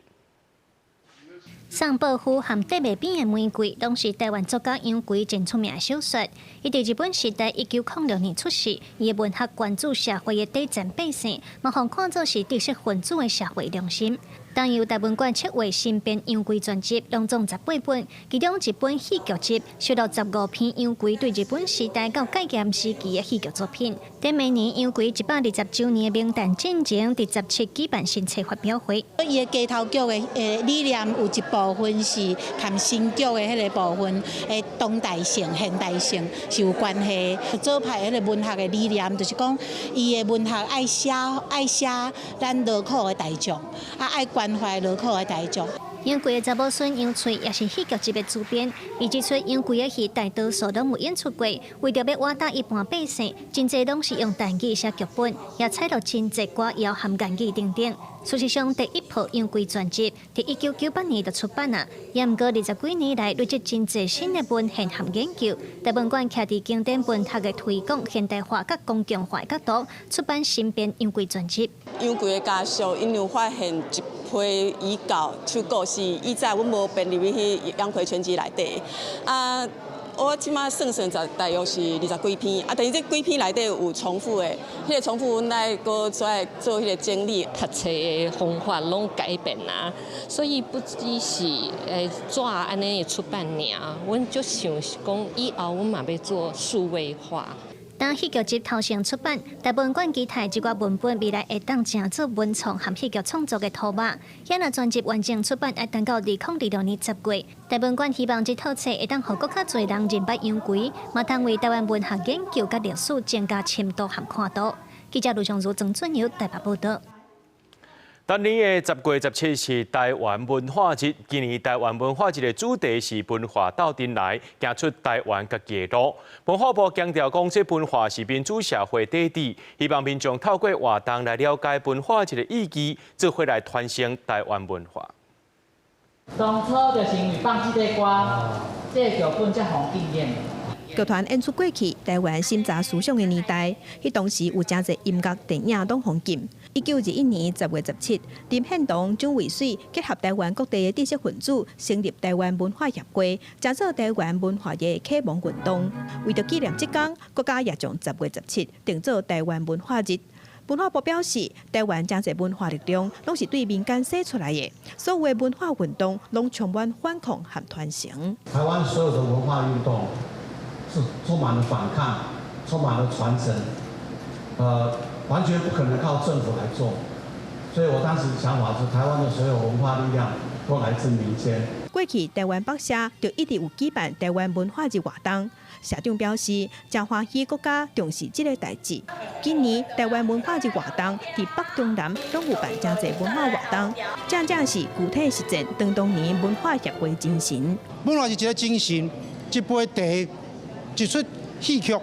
送報夫和得袂變的玫瑰，攏是台灣作家楊奎真出名的小說。伊佇日本時代1906年出世，伊的文學關注社會的底層百姓，嘛予看做是知識分子的社會良心。當由台文館策劃新編楊奎全集，攏總18本，其中一本戲劇集收錄15篇楊奎對日本時代到戒嚴時期的戲劇作品。佇明年楊奎120週年的冥誕進前，佇17舉辦新冊發表會。伊的街頭劇的理念有一部分是佮新劇的彼个部分的當代性、現代性是有關係。左派彼个文學的理念就是講，伊的文學愛寫咱勞苦的大眾，啊愛關懷勞苦的大眾。楊奎的查某孫楊翠也是戲劇集的主編，伊指出楊奎的戲大多數攏有演出過，為著欲活動一般百姓，真濟攏是用台語寫劇本，也採錄真濟歌謠和諺語等等。事實上，第一部楊奎全集佇1998年就出版啊，也毋過20幾年來累積真濟新的文獻和研究。台文館徛佇經典文學的推廣、現代化佮公共化的角度，出版新編楊奎全集。楊奎的家屬𪜶有發現一批遺稿、手稿是以前阮無編入去楊奎全集內底。啊，我這馬算算大約是20幾篇，啊，但是這幾篇內底有重複的，彼个重複阮愛閣再做彼个整理。讀冊的方法攏改變啊，所以不只是紙按呢出版爾，阮就想是講以後阮嘛欲做數位化。當戲劇集頭先出版，台文館期待這寡文本未來會當成做文創和戲劇創作的塗抹。遐若全集完成出版，愛等到2026年10月。台文館希望這套冊會當予閣較濟人認捌楊奎，嘛通為台灣文學研究佮歷史增加深度和寬度。記者盧尚如、曾俊友台北報導。今年的10月17是台灣文化日，今年台灣文化日的主題是文化鬥陣來，行出台灣家己的路。文化部強調講，這文化是民主社會底底，希望民眾透過活動來了解文化日的意義，做伙來傳承台灣文化。當初就是因為放這个歌，這个劇本才予禁演。劇團演出過去，台灣審查思想的年代，彼當時有誠濟音樂、電影攏予禁。1921年10月17，林獻堂、蔣渭水結合台灣各地的知識分子，成立台灣文化協會，成做台灣文化的啟蒙運動。為著紀念這工，國家也將十月十七定做台灣文化日。文化部表示，台灣誠濟文化力量攏是對民間生出來的，所有的文化運動攏充滿反抗和傳承。台灣所有的文化運動是充滿了反抗，充滿了傳承，完全不可能靠政府來做。所以我當時想法是，台灣的所有文化力量都來自民間。過去台灣北社就一直有舉辦台灣文化日活動，社長表示，誠歡喜國家重視這个代誌。今年台灣文化日活動佇北中南攏有辦誠濟文化活動，正正是具體實踐當當年文化協會精神。文化是一个精神，一杯茶，一齣戲曲，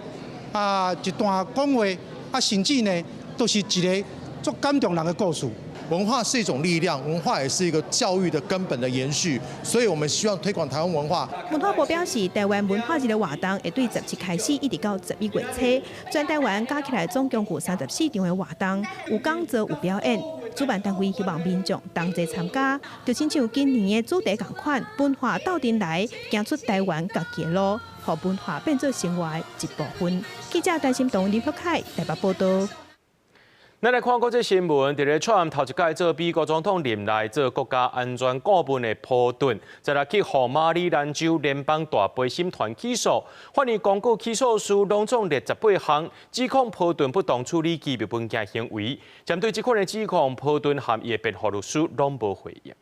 啊，一段講話，啊，甚至呢，都是一个足感動人的故事。文化是一種力量，文化也是一個教育的根本的延續，所以我們希望推廣台灣文化。文化部表示，台灣文化日的活動會對17開始，一直到11月初，全台灣加起來總共有34場的活動，有講座、有表演。主辦單位希望民眾同齊參加，就親像今年的主題仝款，文化鬥陣來，行出台灣家己的路，予文化變做生活的一部分。記者陳心彤、林福凱台北報道。咱來看國際新聞，佇咧川普頭一擺做美國總統任內做國家安全顧問的波頓，再來去予馬里蘭州聯邦大陪審團起訴，法院公告起訴書攏總列18項，指控波頓不當處理機密文件行為。針對這款的指控，波頓和伊的辯護律師攏無回應。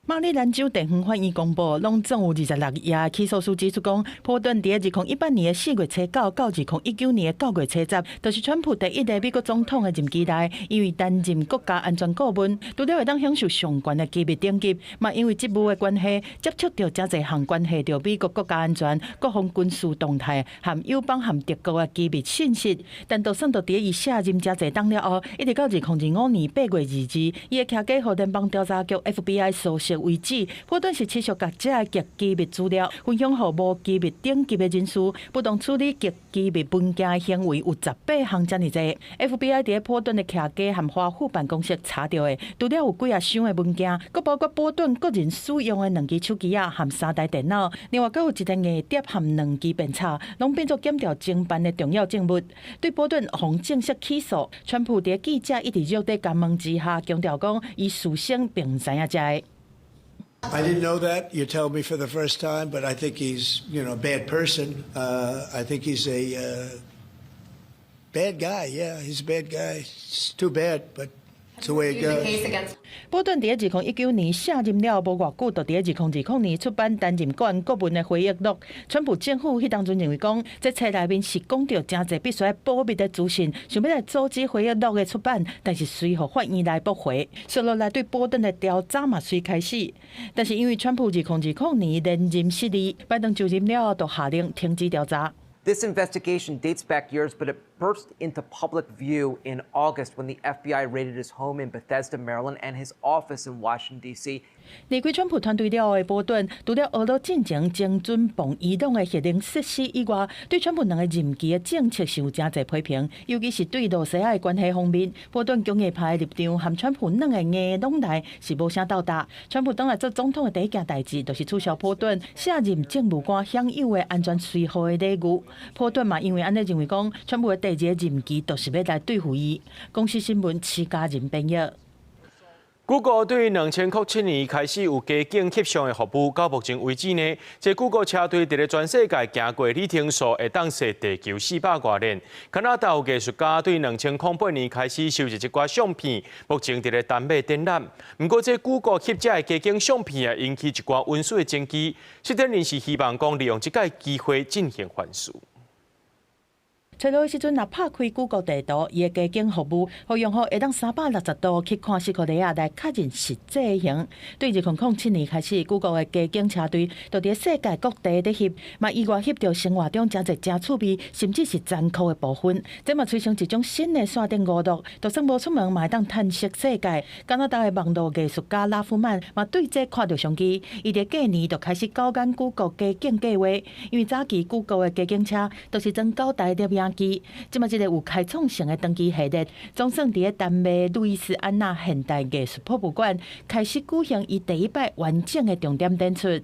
馬里蘭州地方法院公布，攏總有26頁起訴書指出講，波頓佇2018年4月初9到2019年9月初10，就是川普第一个美國總統的任期內，因為擔任國家安全顧問，除了會當享受上懸的機密等級，嘛因為職務的關係，接觸著誠濟項關係著美國國家安全、國防軍事動態和友邦和敵國的機密信息。但就算著佇伊卸任誠濟冬了後，一直到2025年8月22，伊的徛家予聯邦調查局 FBI 搜索為止，波頓是持續共這个極機密資料分享予無機密等級的人士，不當處理極機密文件的行為有18項遮爾濟。FBI 佇波頓的徛家和華府辦公室查著的，除了有幾仔箱的文件，閣包括波頓個人使用的兩支手機仔和三台電腦，另外閣有一個硬碟和兩支便插，攏變做檢調偵辦的重要證物。對波頓予正式起訴，川普佇記者一直熱咧詰問之下，強調講伊事先並毋知影這个。 I didn't know that. You tell me for the first time, but I think he's a bad person. I think he's a bad guy. Yeah, he's a bad guy. It's too bad, but it's the way it goes. 波頓佇2019年卸任了無偌久，就佇2020年出版擔任國安顧問的回憶錄。川普政府彼當陣認為講，這冊內面是講著誠濟必須愛保密的資訊，想欲來阻止回憶錄的出版，但是隨予法院來駁回。紲落來對波頓的調查嘛隨開始，但是因為川普2020年連任失利，拜登就任了後就下令停止調查。 This investigation dates back years, but it burst into public view in August when the FBI raided his home in Bethesda, Maryland, and his office in Washington, D.C. 離開川普團隊了後的波頓，除了呵咾進前精準防伊朗的核能設施以外，對川普兩个任期的政策是有誠濟批評，尤其是對露西亞的關係方面，波頓強硬派的立場和川普軟的硬攏來是無啥鬥搭。川普當來做總統的第一件代誌，就是取消波頓卸任政務官享有的安全隨扈的禮遇。波頓嘛，因為按呢認為講，川普的第二個任期就是欲來對付伊。公視新聞徐家仁編譯。 Google 對2007年開始有街景翕相的服務，到目前為止呢，這 Google 車隊佇咧全世界行過里程數會當踅地球400外里。加拿大有藝術家對2008年開始收集這寡相片，目前佇咧丹麥展覽。毋過，這 Google 翕這个街景相片啊，引起一寡隱私的爭議。策展人是希望講利用這個機會進行反思。揣路的時陣，若拍開 Google 地圖，伊的街景服務，予用戶會當360度去看西伯利亞來確認實際形。對2007年開始，Google 的街景車隊就佇世界各地咧翕，嘛意外翕著生活中誠濟誠趣味，甚至是殘酷的部分。這嘛催生一種新的線頂娛樂，就算無出門，嘛會當探索世界。加拿大的網路藝術家拉夫曼嘛對這看著商機，伊佇過年就開始搞緊 Google 街景計劃，因為早期 Google 的街景車都是裝九台攝影機，這馬這个有開創性的長期系列，總算佇咧丹麥路易斯安那現代藝術博物館開始舉行伊第一擺完整的重點展出。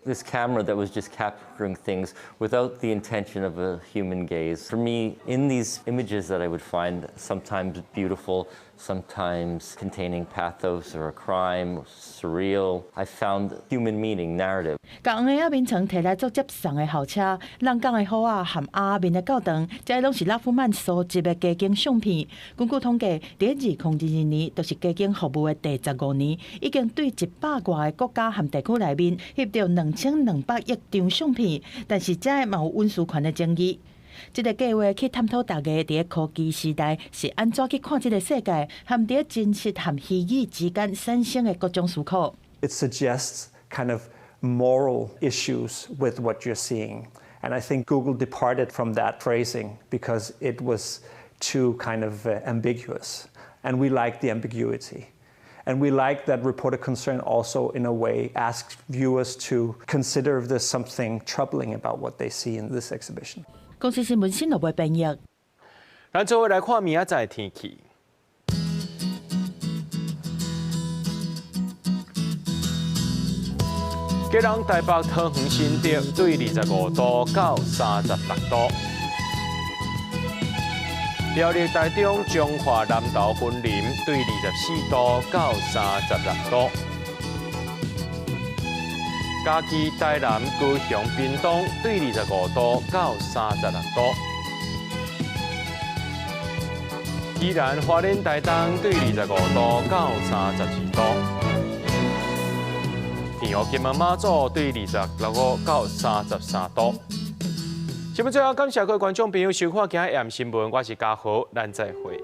This camera that was just capturing things without the intention of a human gaze. For me, in these images that I would find sometimes beautiful, Sometimes containing pathos or a crime, surreal. I found human meaning, narrative. 共黃仔眠床提來做接送的校車，人工的虎仔和鴨仔面的教堂，這攏是拉夫曼收集的街景相片。根據統計，佇2022年，就是街景服務的第15年，已經對100外個國家和地區內面翕著2200億張相片。但是這嘛有隱私權的爭議。這個計劃去探討大家佇科技時代是按怎去看這個世界，和佇真實和虛擬之間產生的各種思考。 It suggests kind of moral issues with what you're seeing. And I think Google departed from that phrasing because it was too kind of ambiguous. And we like the ambiguity. And we like that Report a Concern also, in a way, asks viewers to consider if there's something troubling about what they see in this exhibition. 公視新聞新羅編譯。咱做伙來看明仔載天氣。基隆、台北、桃園、新竹對25度到36度。苗栗、台中、彰化、南投、雲林對24度到36度。嘉義、台南、高雄、屏東對25度到36度。宜蘭、花蓮、台東對25度到32度。澎湖、金門、馬祖對26度到33度。節目最後感謝各位觀眾朋友收看今日新聞，我是嘉豪，咱再會。